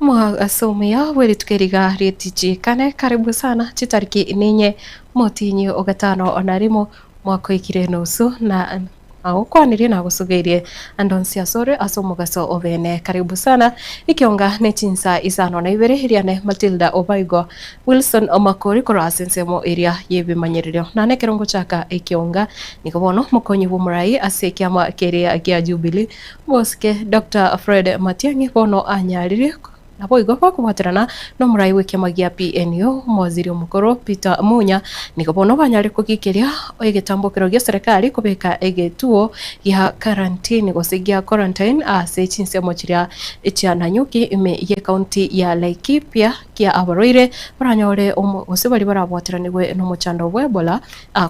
Omogaso omuya bw'erituko eri iga ri'etichi kane karibu sana chitariki ninye omotinyi o gatano na rimo mwaka oikire enusu na nagokwanirie nagosugeirie ande onsi asore ase omogaso obene karibu sana ekionga ne chinsa isano na ibere riane Matilda Obaigo Wilson Makori korwa ase ensemo eria y'ebimanyererio nane ekero ngochaka ekionga nigo bono mokonyi bw'omorai ase ekiama keria gia Jubilee Omosike Doctor Fred Matiang'i bono anyarire naboigo bakobwaterana nomorai bw'ekiama gia PNU omowaziri omokoro Peter Munya nigo bono banyare kogikeria egetambokero gia serikali kobeka egetuo gia karantini gose gia quarantine ase chinsemo chiria chia Nanyuki ime y'ecounty ya Laikipia kia abarwaire baranyore gose baria barabwateranigwe nomochando bw'Ebola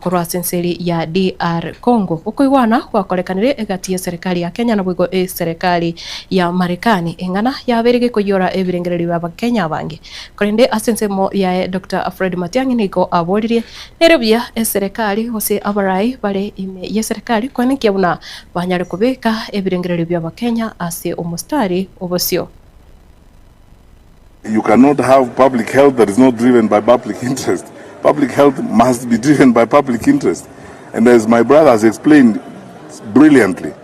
Korwa ase ense eria ya DR Congo, okoigwana gwakorekanire egati y'eserekari ya Kenya naboigo eserekari ya Marekani, eng'ana yabeire gekoiyora ebirengererio bi'Abakenya abange. Korende ase ensemo yaye Doctor Fred Matiang'i nigo aboririe nere buya eserekari gose abarai bare ime y'eserekari koenekia buna banyare kobeka ebirengererio bi'Abakenya ase omostari obosio. You cannot have public health that is not driven by public interest. Public health must be driven by public interest. And as my brother has explained brilliantly,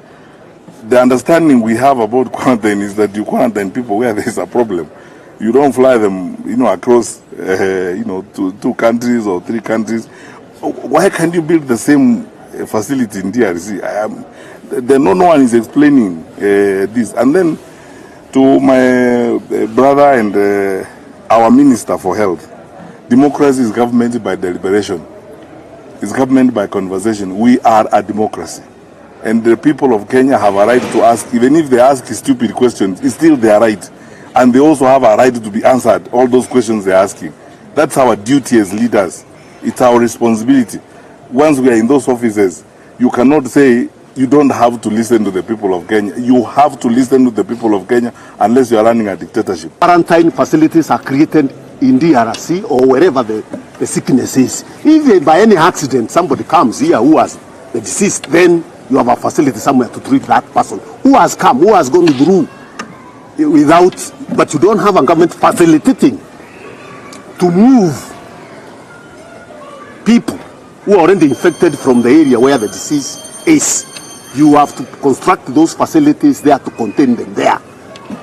the understanding we have about quarantine is that you quarantine people where there is a problem. You don't fly them, you know, across, uh, you know, to two countries or three countries. Why can't you build the same eh, facility in DRC? I am, then no, no one is explaining uh, this. And then To my brother and uh, our minister for health, democracy is government by deliberation. It's government by conversation. We are a democracy. And the people of Kenya have a right to ask, even if they ask stupid questions, it's still their right. And they also have a right to be answered all those questions they're asking. That's our duty as leaders. It's our responsibility. Once we are in those offices, You cannot say you don't have to listen to the people of Kenya. You have to listen to the people of Kenya unless you are running a dictatorship. Quarantine facilities are created in DRC or wherever the, the sickness is. If by any accident somebody comes here who has the disease, then you have a facility somewhere to treat that person who has come, who has gone through without, but you don't have a government facilitating to move people who are already infected from the area where the disease is. You have to construct those facilities there to contain them there.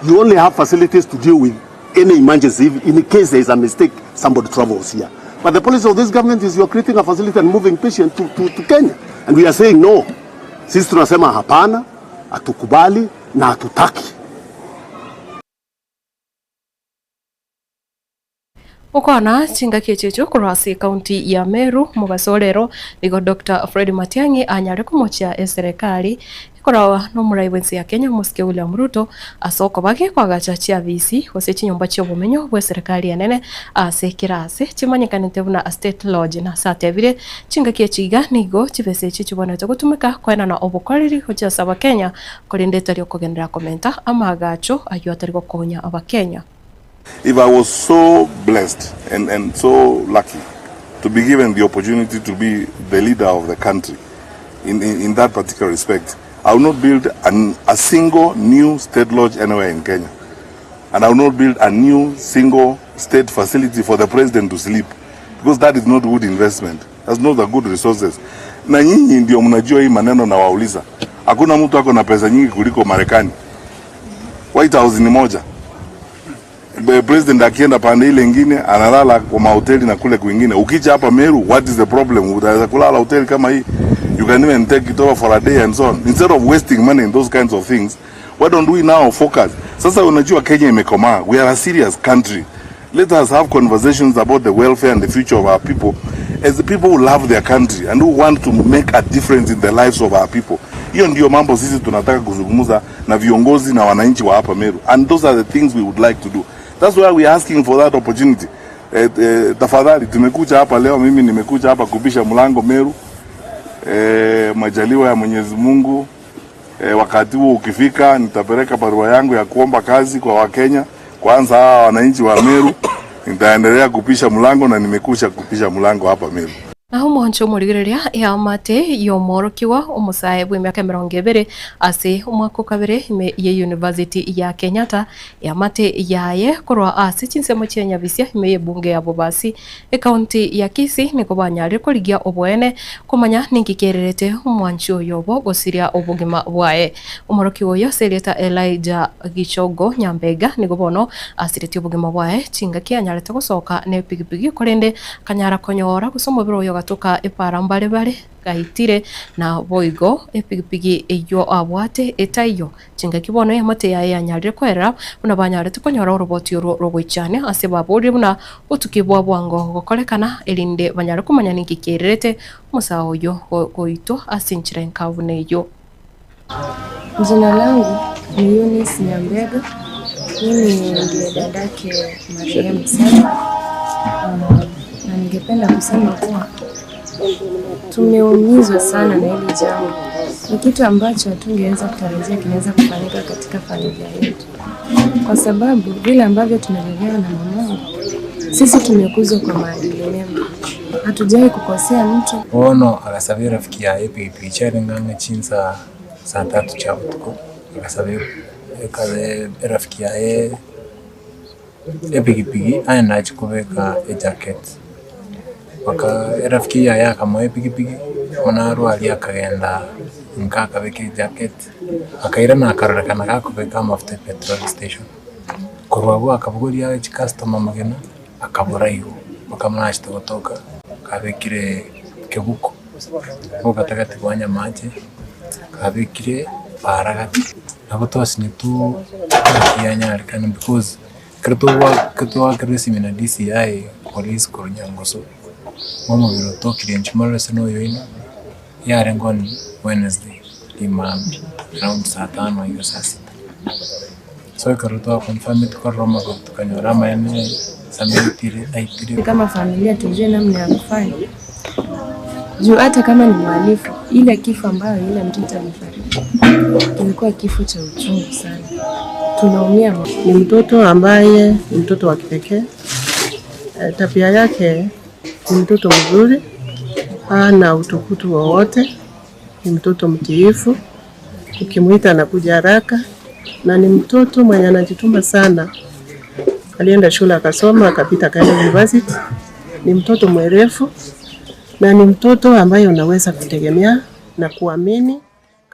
You only have facilities to deal with any emergency if in case there is a mistake, somebody travels here. But the policy of this government is you are creating a facility and moving patient to, to, to Kenya. And we are saying no. Sisi tunasema hapana, hatukubali na hatutaki. Gokwana chingaki echi echio korwa ase ekaunti ya Meru mobaso orero nigo Doctor Fred Matiang'i anyare komochia eserekari ekorawa nomorai bwense ya Kenya omosike William Ruto ase okoba gekoagacha chiabisi gose chinyomba chiobomenyo bweserekari enene ase kera ase chimanyekanete buna State Lodge na ase atebire chingaki echi iga nigo chibesa echi chibwenerete gotumeka koenana obokoreri gochia ase abakenya korende etari okogenderera komenta amaagacho ayio atari gokonya abakenya. If I was so blessed and, and so lucky to be given the opportunity to be the leader of the country in, in, in that particular respect, I will not build an, a single new state lodge anywhere in Kenya. And I will not build a new single state facility for the president to sleep because that is not good investment. That's not a good resources. Na nyinyi ndio mnajua hii maneno na wauliza. Hakuna mtu ako na pesa nyingi kuliko Marekani. White House ni moja. President akienda pande ile ingine analala kwa mahoteli na kule kwingine. Ukija hapa Meru, what is the problem? Utaweza kulala hoteli kama hii. You can even take it over for a day and so on. Instead of wasting money in those kinds of things, why don't we now focus? Sasa unajua Kenya imekomaa. We are a serious country. Let us have conversations about the welfare and the future of our people as the people who love their country and who want to make a difference in the lives of our people. Hiyo ndio mambo sisi tunataka kuzungumza na viongozi na wananchi wa hapa Meru, and those are the things we would like to do. That's why we are asking for that opportunity. Eh, eh, tafadhali tumekuja hapa leo, mimi nimekuja hapa kubisha mlango Meru. Eh, majaliwa ya Mwenyezi Mungu eh, wakati huo ukifika nitapeleka barua yangu ya kuomba kazi kwa Wakenya. Kwanza hawa wananchi wa Meru nitaendelea kupisha mlango na nimekusha kupisha mlango hapa Meru. Na omonche omorigereria eamate y'omworokigwa omosae bw'emiaka emerongo ebere ase omwaka o kabere ime ye University ya Kenyatta, eamate yaye korwa ase chinsemo chia Nyabisia ime y'ebunge ya Bobasi, Ekaunti ya Kisii nigo banyarire korigia oboene komanya ninki kererete omwanchi oyo obo gosiria obogima bwaye. Omorokigwa oyo ase erieta Elijah Gichogo Nyambega nigo bono asiretie obogima bwaye chingaki anyarete gosoka nepigipigi korende akanyara konyora gose omobere oyo ogatoka epaara mbare bare gaitire na boigo epigipigi eyio abwate etaiyo Chingaki bono eamate yaye yanyarire koerera buna banyarete konyora oroboti orwo rw'ogoichania ase baboorire buna botuki bwa bwango gokorekana, erinde banyare komanya ninki kiairerete omosae oyio goitwa ase enchera enkabu buna eyio. Jina langu ni Eunice Nyambega, mimi ndiye dadake marehemu Sara, na ningependa kusema kuwa Tumeumizwa sana na hili jambo. Ni kitu ambacho hatungeweza kutarajia kinaweza kufanyika katika familia yetu, kwa sababu vile ambavyo tumelelewa na mamangu, sisi tumekuzwa kwa maadili mema, hatujawahi kukosea mtu. Bono agasaba erafiki yaye epigipigi chiarenge ang'e chinsa saa tatu chia botuko, agasaba erafiki yaye epigipigi aye nachia kobeka ejacket. Baka erafiki yaye akamoa epigipigi, bono arwe aria akagenda nka akabeka ejacket, akairana akarorekana gakobeka amafuta epetrol station. Korwa abwo akabogoria chicustomer amagena, akabora igo, mpaka buna achete gotoka kabekire kebuko, obogatagati bwa nyamache, kabekire para gati. Nabo twasinyetwe ngaki yanyarekana because ekero twagoakerwa esimi na DCI police korwa Nyangoso, omobere otokire inche morore ase noyo oino, yarenge on Wednesday rimambia around saa tano iga saa sita. So ekero twaconfirmeti korora omobere tokanyora amaene Sammy aitire aitire. Kama familia tujue namna ya kufanya juu hata kama ni mhalifu, ile kifo ambayo yule mtoto alifariki kilikuwa kifo cha uchungu sana, tunaumia. Ni mtoto ambaye ni mtoto wa kipekee. Tabia yake ni mtoto mzuri, hana utukutu wowote, ni mtoto mtiifu, ukimuita anakuja haraka, na ni mtoto mwenye anajituma sana. Alienda shule akasoma, akapita akaenda university. Ni mtoto mwerevu na ni mtoto ambaye unaweza kutegemea na kuamini.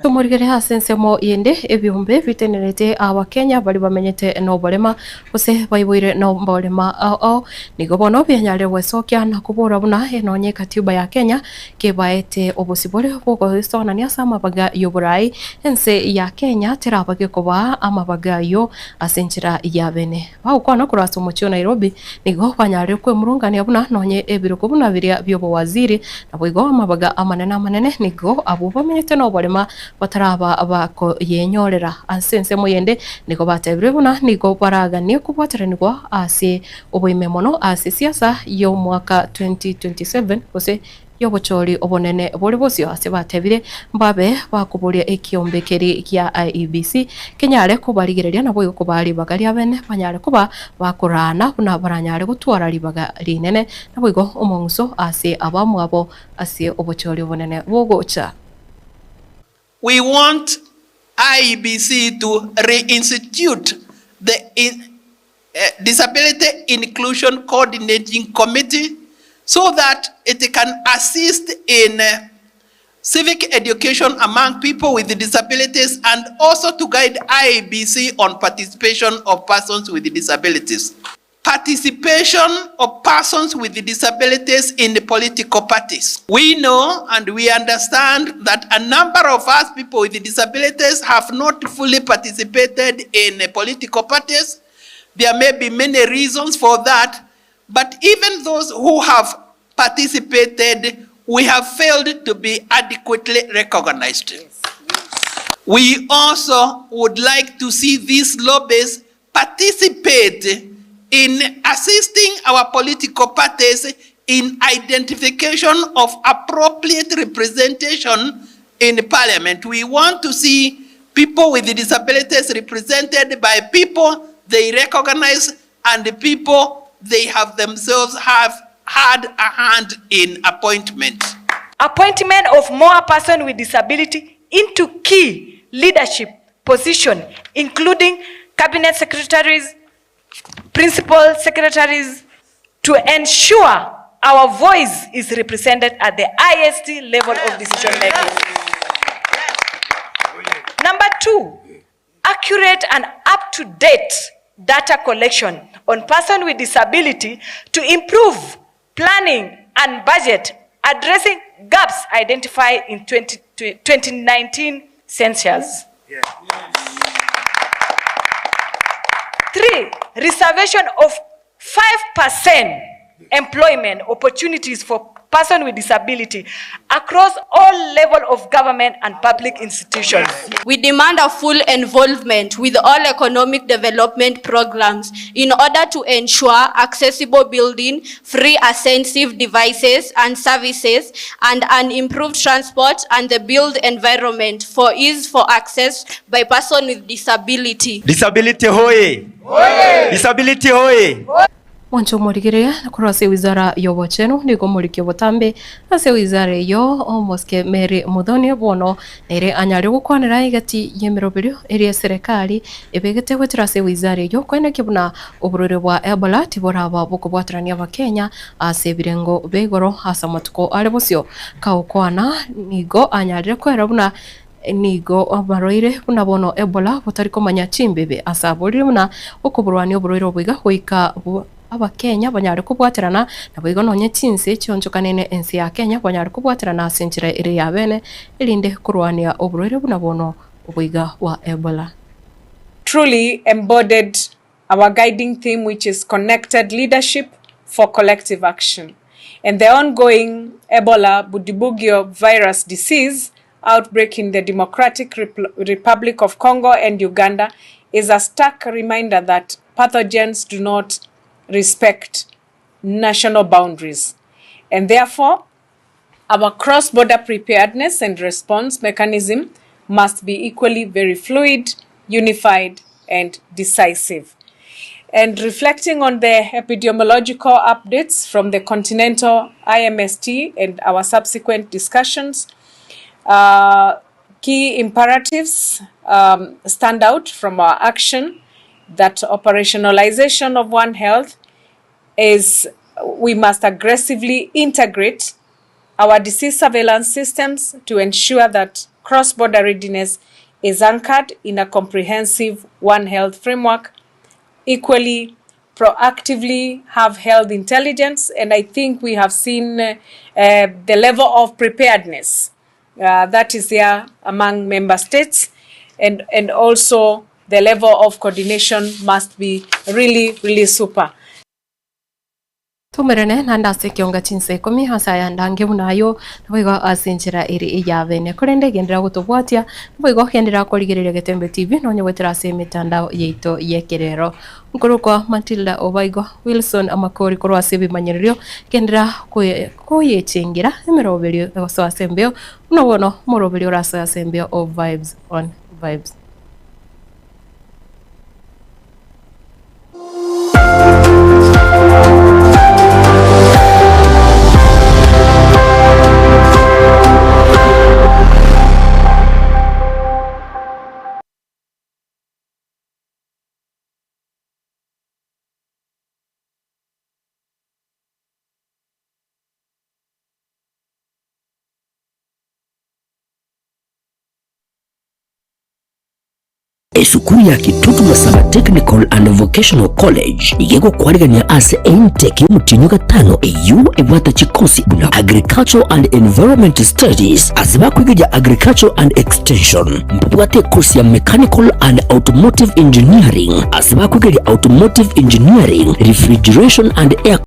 Tomorigere ase ensemo yende ebiombe bitenerete Abakenya baria bamenyete noborema gose baiboire noborema ao ao nigo bono bianyarire gwesokia na kobora buna nonye ekatiba ya Kenya kebaete obosibore bw'ogoesonania ase amabaga y'oborai ense ya Kenya terabage kobaa amabaga ayio ase enchera ya bene. Bagokwana korwa ase omochie o Nairobi nigo banyarire kwemurungania buna nonye ebirogo buna biria bi'obowaziri, naboigo amabaga amanene amanene nigo abwo bamenyete noborema bataraba bakoyenyorera. Ase ensemo yende nigo batebirwe buna nigo baraganie kobwateranigwa ase oboime mono ase siasa y'omwaka 2027 gose y'obochori obonene bore bosio ase batebire mbabe bakoboria ekiombe keria gia IEBC kenyare kobarigereria naboigo kobaa ribaga riabene banyare koba bakoraana buna baranyare gotwara ribaga rinene naboigo omong'uso ase abamwabo ase obochori obonene bogocha. We want IEBC to reinstitute the Disability Inclusion Coordinating Committee so that it can assist in civic education among people with disabilities and also to guide IEBC on participation of persons with disabilities. Participation of persons with disabilities in the political parties. We know and we understand that a number of us people with disabilities have not fully participated in the political parties. There may be many reasons for that, but even those who have participated, we have failed to be adequately recognized. We also would like to see these lobbies participate in assisting our political parties in identification of appropriate representation in parliament. We want to see people with disabilities represented by people they recognize and the people they have themselves have had a hand in appointment. Appointment of more person with disability into key leadership position including cabinet secretaries, principal secretaries to ensure our voice is represented at the highest level of decision making. Number 2, accurate and up-to-date data collection on person with disability to improve planning and budget addressing gaps identified in 2019 census. 3, reservation of 5% employment opportunities for person with disability across all level of government and public institutions. We demand a full involvement with all economic development programs in order to ensure accessible building, free ascensive devices and services, and an improved transport and the built environment for ease for access by person with disability. Disability hoye! Disability hoye! Mwanche omorigereria korwa ase ewizara y'obochenu nigo omoriki obotambe ase ewizara eyio omosike Mary Muthoni bono nere anyare gokwanera egati y'emeroberio eria eserekari ebegete goetera ase ewizara eyio koenekia buna oborwaire bwa Ebola tiboraba bokobwaterania abakenya ase ebirengo bia igoro ase amatuko are bosio. Kagokwana nigo anyarire koera buna Nigo abarwaire buna bono Ebola botari komanya chimbibe ase aborire buna okoborwania oborwaire obo iga goika Abakenya banyare kobwaterana, naboigo nonye chinse chionchokanene ense ya Kenya banyare kobwaterana ase enchera ere ya bene erinde korwania oborwaire buna bono obo iga bwa Ebola. Truly embodied our guiding theme which is connected leadership for collective action and the ongoing Ebola Bundibugyo virus disease outbreak in the Democratic Republic of Congo and Uganda is a stark reminder that pathogens do not respect national boundaries and therefore our cross-border preparedness and response mechanism must be equally very fluid, unified and decisive. And reflecting on the epidemiological updates from the Continental IMST and our subsequent discussions, uh, key imperatives um, stand out from our action that operationalization of One Health is we must aggressively integrate our disease surveillance systems to ensure that cross-border readiness is anchored in a comprehensive One Health framework. Equally, proactively have health intelligence, and I think we have seen uh, the level of preparedness uh, that is there among member states, and, and also the level of coordination must be really, really super. Toumerane naende ase ekionga chinsa ikomi ase ayande ange buna ayio, naboigo ase enchera ere ey'abene. Korende genderera gotobwatia, naboigo genderera korigereria Getembe TV nonye goetera ase emetandao yaito y'ekerero. Nkorokwa Matilda Obaigo Wilson Amakori korwa ase ebimanyererio, genderera koyechengera emeroberio egosoa ase embeo, buna bono omoroberio orasoe ase embeo o Vibes on Vibes. Esukuru ya Kitutu Masaba Technical and Vocational College nigo egokwarigania ase intake y'omotienyi o gatano eyio ebwate chikosi buna Agricultural and Environment Studies ase bakwegeria Agricultural and Extension. Mbabwate ekosi ya Mechanical and Automotive Engineering ase bakwegeria Automotive Engineering, Refrigeration and Air.